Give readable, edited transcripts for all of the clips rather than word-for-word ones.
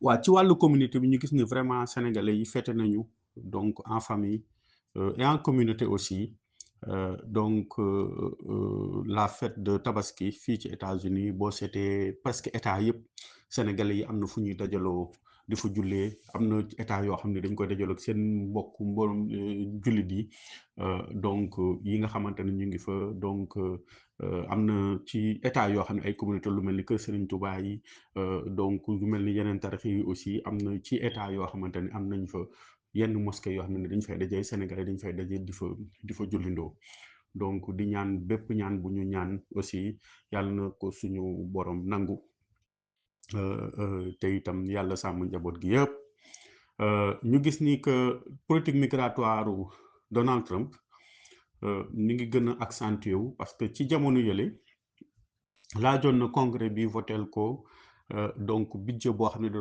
waa ci wàllu communauté bi ñu gis ni vraiment sénégalais yi fête nañu donc en famille et en communauté aussi la fête de Tabaski fii ci États-Unis boo seetee presque état yëpp sénégalais yi am na fu ñuy dajaloo di fa jullee am na état yoo xam ne dañ koy dajaloo ak seen mbokk mboolem jullit yi yi nga xamante ne ñu ngi fa am na ci état yoo xam ne ay communauté lu mel ni Kër Serigne Touba yi lu mel ni yeneen tarix yi aussi am na ci état yoo xamante ne am nañ fa yenn mosquée yoo xam ne dañ fay daje sénégalais dañ fay daje di fa jullindoo donc di ñaan bépp ñaan bu ñu ñaan aussi yàlla na ko suñu borom nangu te itam yàlla sàmm njaboot gi yëpp ñu gis ni que politique migratoire Donald Trump ni ngi gën a accentué wu parce que ci jamono yële laajoon na congrès bi votel ko donc budget boo xam ne da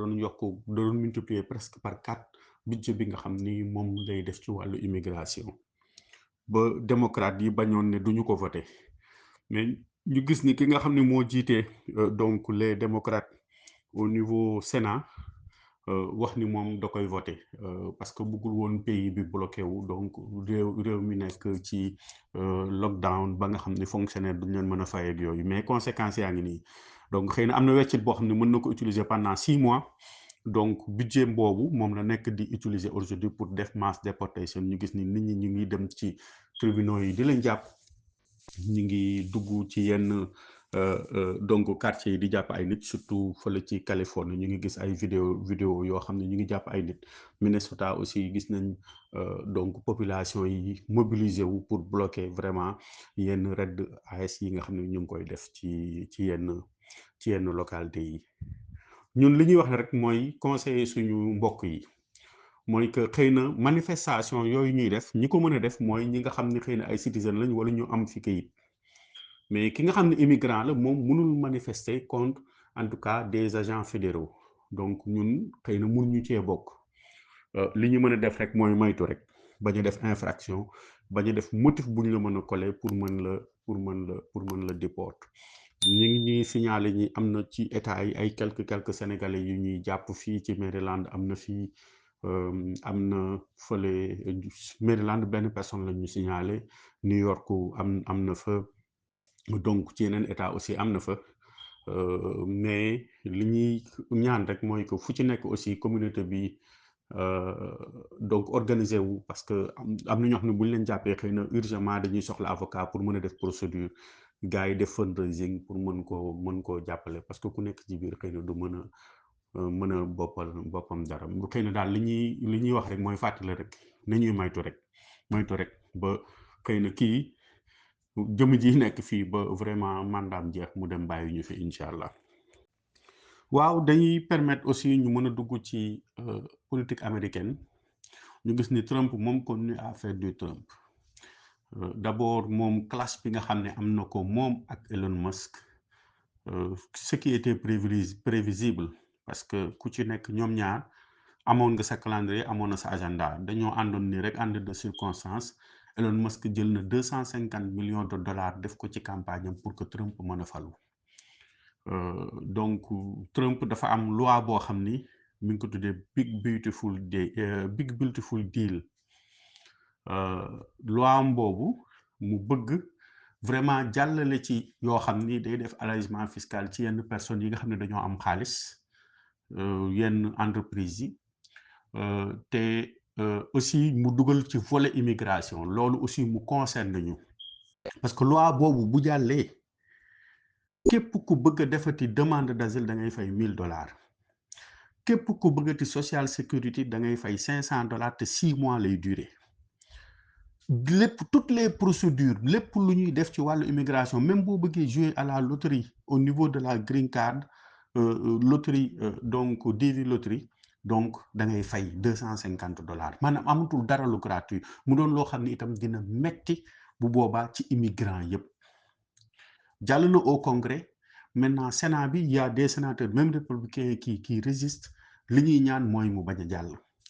doon multiplier presque par 4 budget bi nga xam ni moom lay def ci wàllu immigration ba démocrate yi bañoon ne duñu ko voté mais ñu gis ni ki nga xam ne moo jiitee donc les démocrates au niveau Sénat wax ni moom da koy voté parce que bëggul woon pays bi bloqué wu donc réew mi nekk ci lockdown ba nga xam ne fonctionnaire duñ leen mën a fay ak yooyu mais conséquences yaa ngi nii donc xëy na am na weccit boo xam ne mën na ko utiliser pendant 6 mois donc budget boobu moom la nekk di utiliser aujourd'hui pour def mass déportation ñu gis ni nit ñi ñu ngi dem ci tribunaux yi di leen jàpp ñu ngi dugg ci yenn donc quartier yi di jàpp ay nit surtout fële ci Californie ñu ngi gis ay vidéo yoo xam ne ñu ngi jàpp ay nit Minnesota aussi gis nañ donc population yi mobiliser wu pour bloquer vraiment yenn raid AS yi nga xam ne ñu ngi koy def ci yenn localité yi ñun li ñuy wax rek mooy conseiller suñu mbokk yi mooy que xëy na manifestation yooyu ñuy def ñi ko mën a def mooy ñi nga xam ne xëy na ay citoyen lañ wala ñu am fi kayit mais ki nga xam ne immigrant la moom mënul manifester contre en tout cas des agents fédéraux donc ñun xëy na mënuñu cee bokk li ñu mën a def rek mooy moytu rek bañ a def infraction bañ a def motif bu ñu la mën a coller pour mën la déport ñu ngi ñuy signaler ñi am na ci état yi ay quelques sénégalais yu ñuy jàpp fii ci Maryland am na fii am na fële Maryland benn personne la ñu signalé New York am na fa donc ci yeneen état aussi am na fa mais li ñuy ñaan rek mooy que fu ci nekk aussi communauté bi donc organiser wu parce que am na ñoo xam ne bu ñu leen jàppee xëy na urgemment dañuy soxla avocat pour mën a def procédure gars yi def fundraising pour mën koo jàppale parce que ku nekk ci biir xëy na du mën a boppam dara xëy na daal li ñuy wax rek mooy fàttali rek nañuy moytu rek ba xëy na kii jëm ji nekk fii ba vraiment mandaam jeex mu dem bàyyi ñu fi incha allah. waaw dañuy permettre aussi ñu mën a dugg ci politique américaine ñu gis ni Trump moom continue à faire du Trump d'abord moom clash bi nga xam ne am na ko moom ak Elon Musk ce qui était prévisible parce que ku ci nekk ñoom ñaar amoon nga sa calendrier amoon na sa agenda dañoo àndoon ni rek ànd de circonstance Elon Musk jël na $250 millions def ko ci campagne am pour que Trump mën a falu donc Trump dafa am loi boo xam ni mi ngi ko tuddee Big Beautiful Deal loi am boobu mu bëgg vraiment jàllale ci yoo xam ni day def allègement fiscal ci yenn personnes yi nga xam ne dañoo am xaalis yenn entreprise yi te aussi mu dugal ci volet immigration loolu aussi mu concerne ñu parce que loi boobu bu jàllee képp ku bëgg a defati demande d'asile da ngay fay $1000 képp ku bëggati social sécurité da ngay fay $500 te 6 mois lay durer lépp toutes les procédures lépp lu ñuy def ci wàllu immigration même boo bëggee jouer à la loterie au niveau de la green card loterie donc DV loterie donc da ngay fay $250 maanaam amatul dara lu gratuit mu doon loo xam ne itam dina metti bu boobaa ci immigrant yëpp jàll na au congrès maintenant Sénat bi y a des sénateurs même républicains qui résistent li ñuy ñaan mooy mu bañ a jàll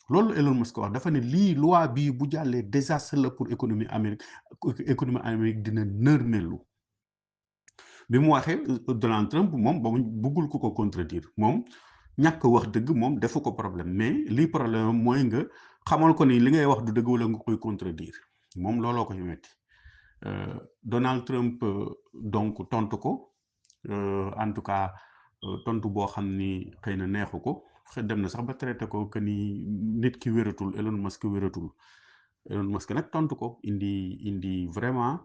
loolu Elon Musk wax dafa ne lii loi bii bu jàllee désastre la pour économie Amérique dina nërmelu bi mu waxee Donald Trump moom ba mu buggul ku ko contredire moom ñàkk wax dëgg moom defu ko problème mais lii problème am mooy nga xamal ko ni li ngay wax du dëgg wala nga koy contredire moom looloo ko ci metti Donald Trump donc tontu ko en tout cas tontu boo xam ni xëy na neexu ko dem na sax ba traité ko que ni nit ki wératul Elon Musk wératul Elon Musk nag tontu ko indi vraiment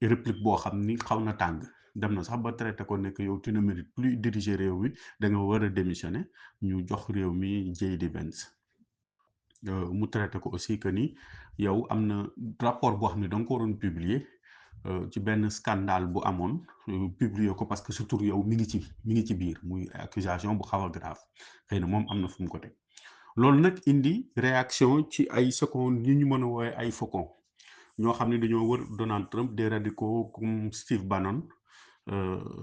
réplique boo xam ni xaw na tàng dem na sax ba traité ko nekk yow tu ne mérites plus diriger réew mi da nga war a démissionner ñu jox réew mi J.D. Vance mu traité ko aussi que ni yow am na rapport boo xam ne da nga ko waroon publier ci benn scandale bu amoon publier ko parce que surtout yow mi ngi ci biir muy accusation bu xaw a grave xëy na moom am na fu mu ko teg loolu nag indi réaction ci ay secondes yi ñu mën a woowe ay faucons ñoo xam ne dañoo wër Donald Trump des radicaux comme Steve Bannon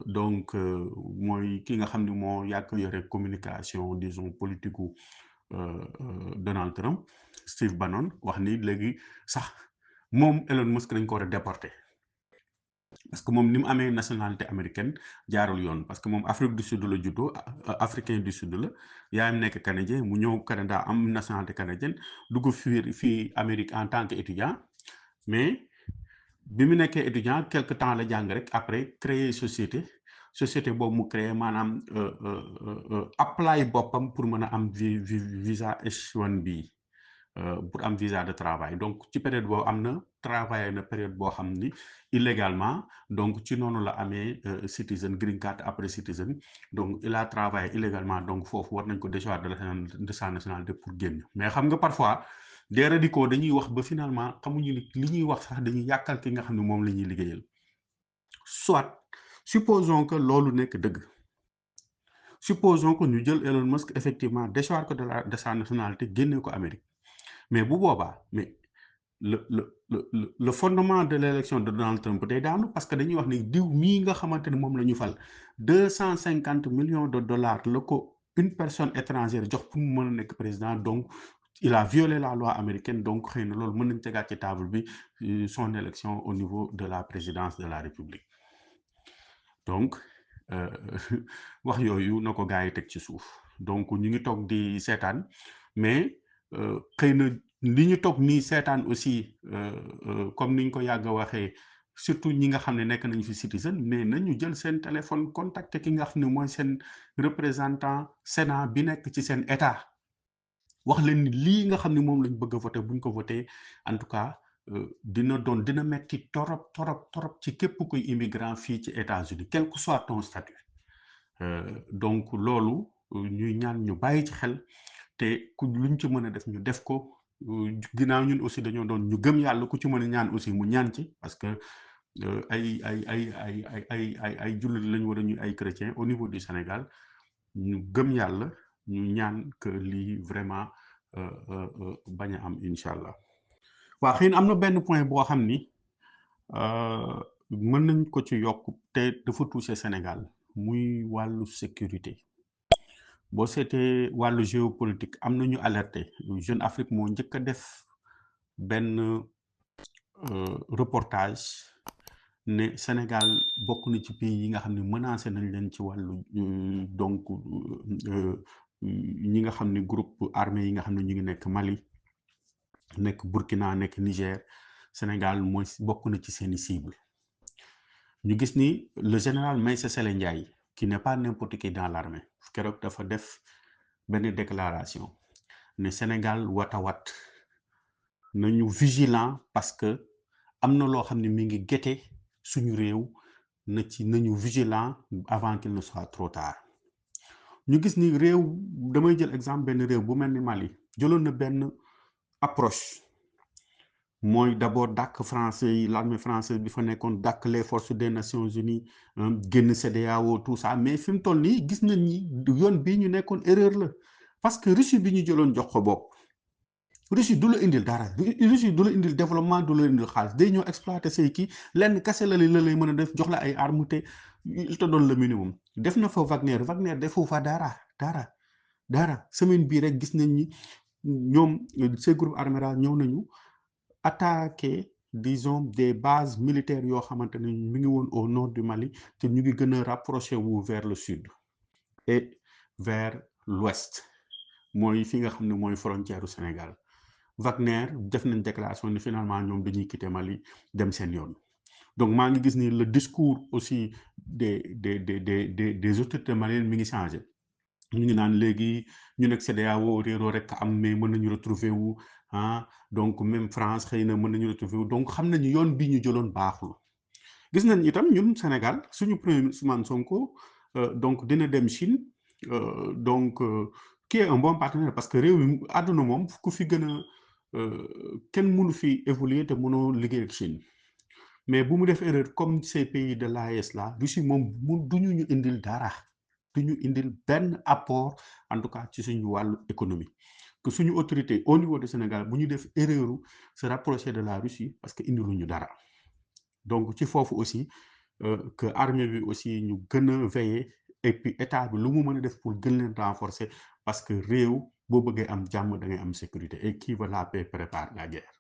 donc mooy ki nga xam ne moo yàgg yore communication disons politique gu Donald Trump Steve Bannon wax ni léegi sax moom Elon Musk dañ ko war a déporter parce que moom ni mu amee nationalité américaine jaarul yoon parce que moom Afrique du Sud la juddoo africain du Sud la yaayam nekk canadien mu ñëw Canada am nationalité canadienne dugg fii Amérique en tant que étudiant mais bi mu nekkee étudiant quelque temps la jàng rek après créer société boobu mu créé maanaam apply boppam pour mën a am visa H1B pour am visa de travail donc ci période boobu am na travaillé na période boo xam ni illégalement donc ci noonu la amee citizen green card après citizen donc il a travaillé illégalement donc foofu war nañ ko déchoir de sa nationalité pour génn mais xam nga parfois des radicaux dañuy wax ba finalement xamuñu li ñuy wax sax dañuy yàkkal ki nga xam ne moom la ñuy liggéeyal soit supposons que loolu nekk dëgg supposons que ñu jël Elon Musk effectivement déchoir ko de sa nationalité génne ko Amérique mais bu boobaa mais le fondement de l'élection de Donald Trump day daanu parce que dañuy wax ni diw mii nga xamante ne moom la ñu fal 250 millions de dollars la ko une personne étrangère jox pour mu mën a nekk président donc il a violé la loi américaine donc xëy na loolu mën nañ tegaat ci table bi son élection au niveau de la présidence de la République donc wax yooyu na ko gars yi teg ci suuf donc ñu ngi toog di seetaan mais xëy na li ñu toog nii seetaan aussi comme niñ ko yàgg a waxee surtout ñi nga xam ne nekk nañu fi citizen mais nañu jël seen téléphone contacter ki nga xam ne mooy seen représentant Sénat bi nekk ci seen état wax leen ni lii nga xam ne moom lañ bëgg a voter buñ ko voter en tout cas dina metti torop ci képp kuy immigrant fii ci États-Unis quel que soit ton statut donc loolu ñuy ñaan ñu bàyyi ci xel te ku luñ ci mën a def ñu def ko ginnaaw ñun aussi dañoo doon ñu gëm yàlla ku ci mën a ñaan aussi mu ñaan ci parce que ay jullit lañ war a ñu ay chrétiens au niveau du Sénégal ñu gëm yàlla ñu ñaan que lii vraiment bañ a am incha allah. waaw xëy na am na benn point boo xam ni mën nañ ko ci yokk te dafa toucher Sénégal muy wàllu sécurité. boo seetee wàllu géopolitique am na ñu alerté Jeune Afrique moo njëkk a def benn reportage ne Sénégal bokk na ci pays yi nga xam ne menacé nañ leen ci wàllu donc ñi nga xam ne groupe armé yi nga xam ne ñu ngi nekk Mali nekk Burkina nekk Niger Sénégal mooy bokk na ci seeni cible ñu gis ni le général Meïssa Sélé Ndiaye qui n'est pas n'importe qui dans l'armée keroog dafa def benn déclaration ne Sénégal watawat nañu vigilant parce que am na loo xam ne mi ngi guette suñu réew nañu vigilant avant qu'il ne soit trop tard ñu gis ni réew damay jël exemple benn réew bu mel ni Mali jëloon na benn approche mooy d'abord dàkk français yi l'armée française bi fa nekkoon dàkk les forces des Nations Unies génn CEDEAO tout ça mais fi mu toll nii gis nañ ni yoon bii ñu nekkoon erreur la parce que Russie bi ñu jëloon jox ko bopp Russie du la indil dara Russie du la indil développement du la indil xaalis day ñëw exploiter say kii lenn kase la lay mën a def jox la ay armes te il te donne le minimum def na fa Wagner defu fa dara semaine bii rek gis nañ ni ñoom ces groupes armés là ñëw nañu attaquer disons des bases militaires yoo xamante ne mi ngi woon au nord du Mali te ñu ngi gën a rapproché wu vers le sud et vers l'ouest mooy fi nga xam ne mooy frontière u Sénégal Wagner def nañ déclaration ni finalement ñoom dañuy quitter Mali dem seen yoon donc maa ngi gis ni le discours aussi des autorités maliennes mi ngi changé ñu ngi naan léegi ñu nekk CEDEAO réeroo rek am mais mën nañu retrouver wu donc même France xëy na mën nañu retrouver wu donc xam nañu yoon bi ñu jëloon baaxul gis nañ itam ñun Sénégal suñu premier ministre Ousmane Sonko donc dina dem Chine donc qui est un bon partenaire parce que réew mi àdduna moom ku fi gën a kenn mënu fi évoluer te mënoo liggéey ak Chine mais bu mu def erreur comme ces pays de l'AES là Russie moom duñu ñu indil dara duñu indil benn apport en tout cas ci suñu wàllu économie que suñu autorité au niveau du Sénégal bu ñu def erreur se rapprocher de la Russie parce que indiluñu dara donc ci foofu aussi que armée bi aussi ñu gën a veiller et puis état bi lu mu mën a def pour gën leen renforcer parce que réew boo bëggee am jàmm da ngay am sécurité et qui veut la paix prépare la guerre